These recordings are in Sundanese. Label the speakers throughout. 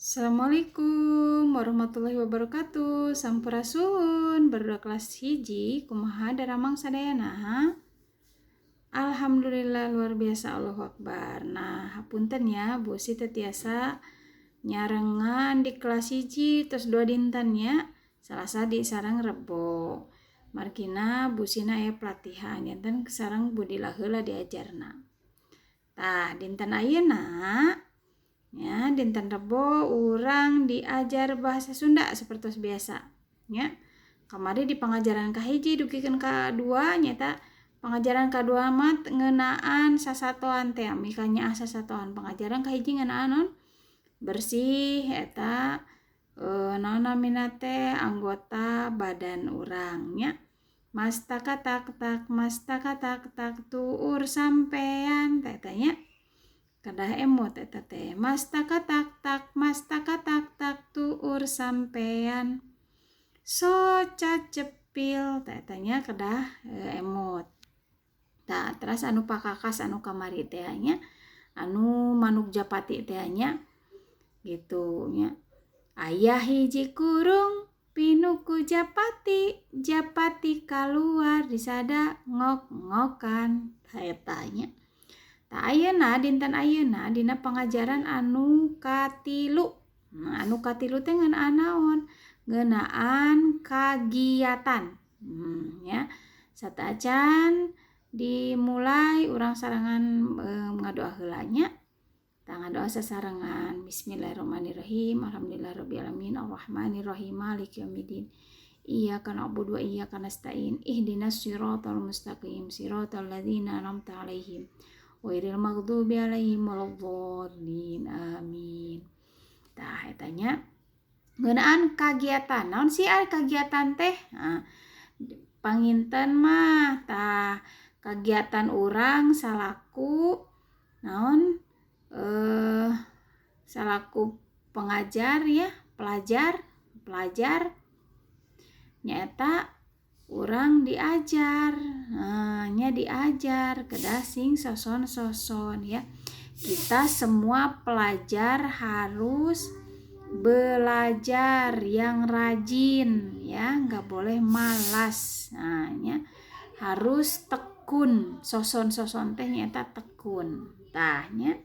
Speaker 1: Assalamualaikum warahmatullahi wabarakatuh. Sampurasun barudak kelas 1, kumaha daramang sadayana? Alhamdulillah, luar biasa, Allahu Akbar. Nah, hapunten ya, Bu Usi teu tiasa nyarengan di kelas 1 terus 2 dinten ya, Salasa di sareng Rebo. Margina Bu Usina aya pelatihan, janten sareng Bu Dila heula diajarna. Tah, dinten ayeuna ya, dinten Rebo, urang diajar bahasa Sunda seperti biasa ya. Kamari di pengajaran kahiji dugikeun ka 2, nyaeta pengajaran kadua mah ngeunaan sasatoan teh, mikanyaah sasatoan. Pengajaran kahiji ngeunaan naon? Bersih eta naon namina teh, anggota badan urang nya. Mastaka tak tak, mastaka tak tak, tuur sampean teh eta nya. Kedah emut eta teh. Mastaka tak tak, mastaka tak tak, tuur sampean, soca cepil teh eta nya, kedah emut. Tah, terus anu pakakas anu kamari teh nya, anu manuk japati teh nya, gitu nya. Aya hiji kurung pinuh ku japati, japati kaluar disada ngok-ngokan. Tah, eta nya. Tah, ayeuna, dinten ayeuna, dina pengajaran anu katilu. Nah, anu katilu teh ngeunaan naon? Ngeunaan kagiatan. Ya. Sateuacan dimulai, urang sarengan ngadoa heula nya. Tah, ngadoa sasarengan. Bismillahirrahmanirrahim. Alhamdulillahirabbil alamin, arrahmanirrahim, maliki yaumiddin. Iyyaka na'budu wa iyyaka nasta'in. Ihdinas siratal mustaqim, siratal ladzina an'amta alaihim ghairil maghdubi alaihim waladdallin. Amin. Tah, eta nya. Ngeunaan kagiatan. Naon sih ari kagiatan teh? Nah, panginten mah tah kagiatan urang salaku naon, salaku pengajar ya, pelajar pelajar nyaeta urang diajar. Nah, nya, diajar kedah sing soson-soson ya. Kita semua pelajar harus belajar yang rajin ya, nggak boleh malas. Nah, nya, harus tekun. Soson-soson teh nyaeta tekun. Tah nya,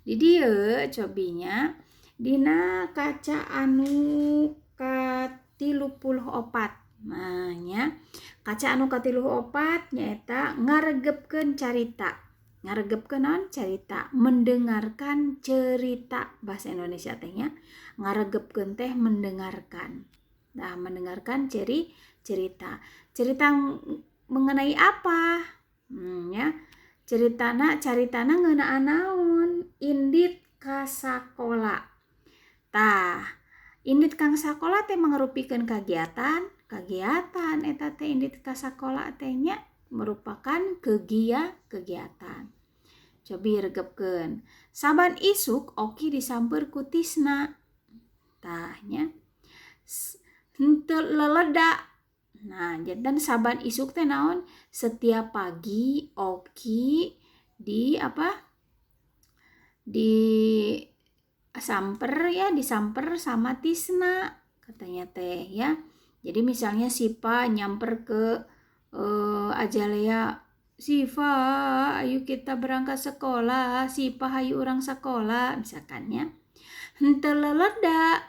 Speaker 1: di dieu cobinya dina kaca anu ka-34. Nah nya, kaca anu ka-34 nyaeta ngaregepkeun carita. Ngaregepkeun naon? Carita, mendengarkan cerita bahasa Indonesia teh nya. Ngaregepkeun teh mendengarkan. Nah, mendengarkan cerita. Cerita mengenai apa? Ya. Ceritana, caritana ngeunaan naon? Indit ka sakola. Tah, indit ka sakola teh mangrupikeun kagiatan, kagiatan eta teh, indit ka sakola teh nya merupakan kegiatan. Cobi regepkeun. Saban isuk Oki disamper ku Tisna. Tah nya. Henteu leleda. Nah, janten saban isuk teh naon? Setiap pagi Oki di apa? Di samper ya, disamper sama Tisna katanya teh ya. Jadi misalnya Sipa nyamper ke Ajalea, "Siva, ayo kita berangkat sekolah. Sipa, hayu urang sekolah," misalkan ya. Henteu leleda.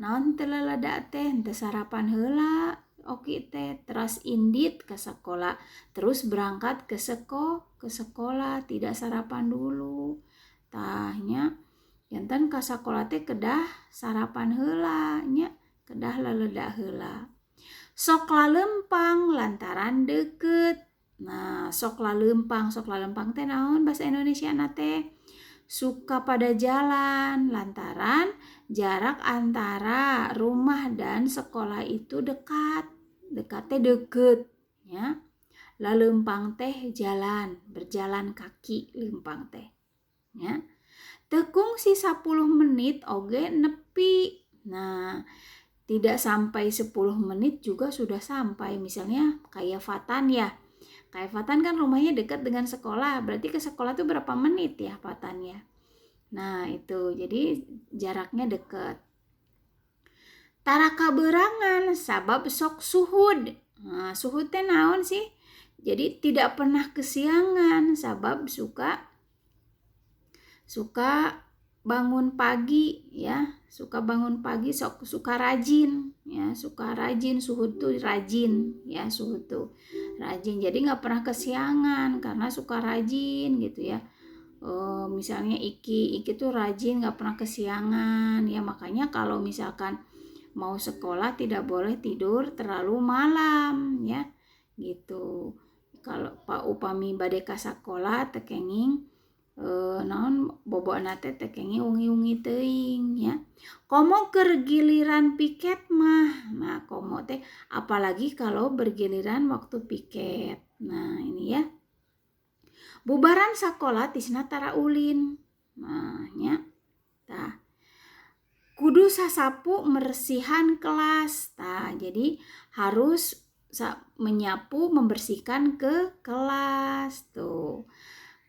Speaker 1: Naon teu leleda teh? Henteu sarapan heula Oki teh, teras indit ke sekolah, terus berangkat ke sekolah, tidak sarapan dulu. Tah nya, janten ka sakola teh kedah sarapan heula nya, kedah leleda heula. Sok lalempang lantaran deket. Nah, sok lalempang, sok lalempang teh naon bahasa Indonesia na teh? Suka pada jalan lantaran jarak antara rumah dan sekolah itu dekat. Dekat teh deket ya. Lalempang teh jalan, berjalan kaki lempang teh. Ya. Teu kungsi 10 menit oge nepi. Nah, tidak sampai 10 menit juga sudah sampai. Misalnya kayak Fatan ya. Kayak Fatan kan rumahnya dekat dengan sekolah. Berarti ke sekolah itu berapa menit ya, Fatan ya? Nah itu jadi jaraknya deket. Tara kaberangan sabab sok suhud. Nah, suhud teh naon sih? Jadi tidak pernah kesiangan sabab suka bangun pagi ya, suka bangun pagi, sok suka rajin ya, suka rajin, suhud tuh rajin ya, suhud tuh rajin. Jadi nggak pernah kesiangan karena suka rajin gitu ya. Misalnya Iki tuh rajin, nggak pernah kesiangan ya, makanya kalau misalkan mau sekolah tidak boleh tidur terlalu malam ya gitu. Kalau Pak upami bade ka sakola teu kenging naon boboana teh teu kenging ungi-ungi teuing ya. Komo keur giliran piket mah. Nah, komo teh apalagi kalau bergiliran waktu piket. Nah, ini ya. Bubaran sakola Tisna tara ulin. Nah, nya. Tah. Kudu sasapu meresihan kelas. Tah, jadi harus menyapu, membersihkan ke kelas tuh.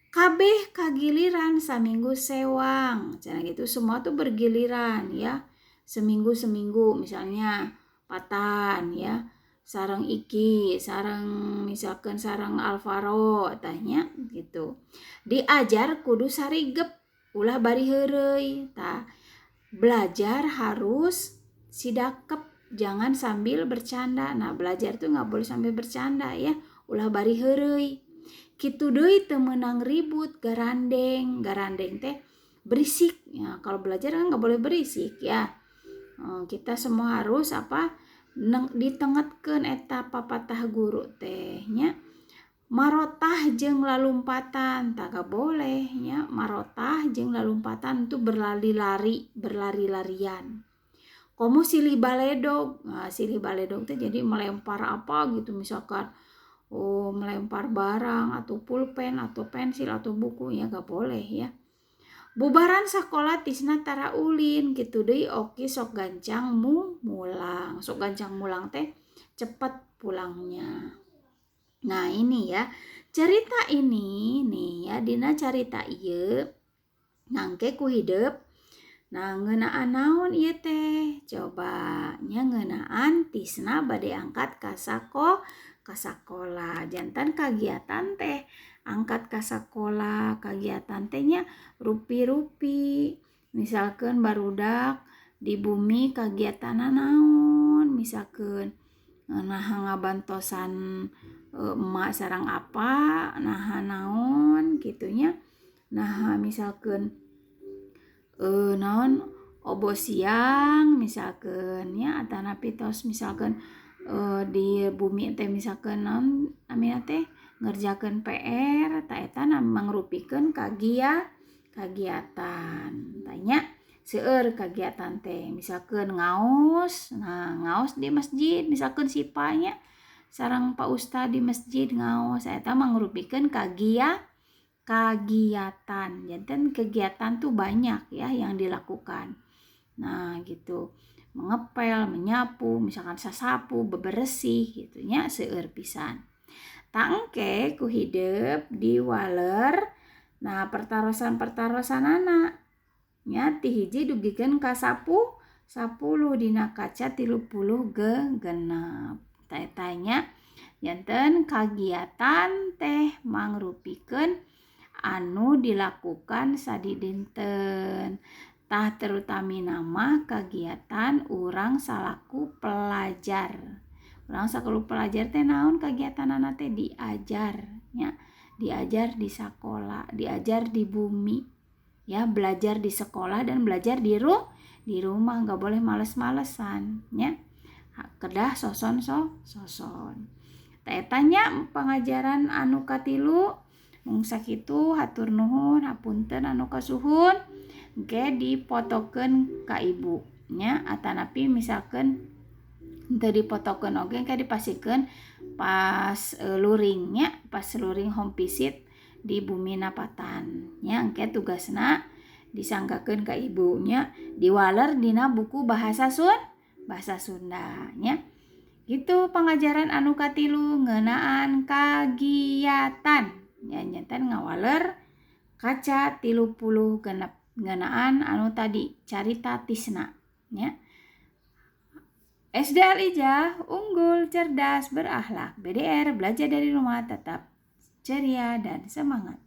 Speaker 1: Kabeh kagiliran saminggu sewang. Cenah gitu, semua tuh bergiliran ya. Seminggu-seminggu misalnya Patan ya, sareng Iki, sareng misalkan sareng Alvaro tah nya gitu. Diajar kudu sarigep, ulah bari heureuy. Tah, belajar harus sidakep, jangan sambil bercanda. Nah, belajar tuh nggak boleh sambil bercanda ya, ulah bari heureuy. Kitu deui teu meunang ribut, garandeng, garandeng teh berisik ya. Kalau belajar kan nggak boleh berisik ya. Kita semua harus apa? Ditengetkeun eta papatah guru teh nya. Marotah jeung lalumpatan, tah gak boleh nya. Marotah jeung lalumpatan itu berlari-lari, berlari-larian. Komo silih baledog. Nah, silih baledog teh jadi melempar apa gitu, misalkan oh melempar barang atau pulpen atau pensil atau buku ya, gak boleh ya. Bubaran sekolah Tisna tara ulin, kitu deui oki sok gancang mulang. Sok gancang mulang teh cepet pulangnya. Nah ini ya, cerita ini nih ya, dina carita ieu nangke ku hidep. Nah ngeunaan naon ieu teh? Coba nya ngeunaan Tisna bade angkat ka sakola. Jantan kagiatan teh angkat ka sakola, kagiatan teh nya rupi-rupi. Misalkan barudak di bumi kagiatanna naon, misalkan nah ngabantosan emak sareng apa, nah naon gitunya. Nah misalkan naon obo siang misalkan ya, atanapi tos misalkan di bumi teh misalkan naon namina teh ngerjakeun PR, ta eta mangrupikeun kagiatan. Tanya seueur kagiatan teh misalkan ngaos, nah ngaos di masjid misalkan sipanya sareng Pak Ustad di masjid ngaos, eta mangrupikeun kagiatan. Janten kegiatan tuh banyak ya yang dilakukan. Nah gitu, mengepel, menyapu, misalkan sasapu, beberesih gitu nya, seueur pisan. Tangke ku hidep diwaler. Nah pertarosan-pertarosanana nya ti hiji dugikeun ka 10 dina kaca 36. Tah eta nya janten kagiatan teh mangrupikeun anu dilakukan sadidinten. Tah terutamina mah kagiatan urang salaku pelajar. Urang salaku pelajar teh naon kagiatanana teh diajar nya, diajar di sakola, diajar di bumi ya, belajar di sekolah dan belajar di rumah, nggak boleh males-malesan nya. Kedah soson soson. Tah eta nya pangajaran anu katilu. Mung sakitu hatur nuhun, hapunten anu kasuhun. Engke dipotokeun ka ibu nya, atanapi misalkan teu dipotokeun oge engke dipasikeun pas luring nya, pas luring home visit di bumi Napatan nya. Engke tugasna disanggakeun ka ibu nya, diwaler dina buku bahasa Sunda nya. Gitu pangajaran anu katilu ngeunaan kagiatan nya, nyanten ngawaler kaca 36. Ngeunaan anu tadi carita Tisna nya. SD Al Ijah unggul, cerdas, berakhlak. BDR, belajar dari rumah, tetap ceria dan semangat.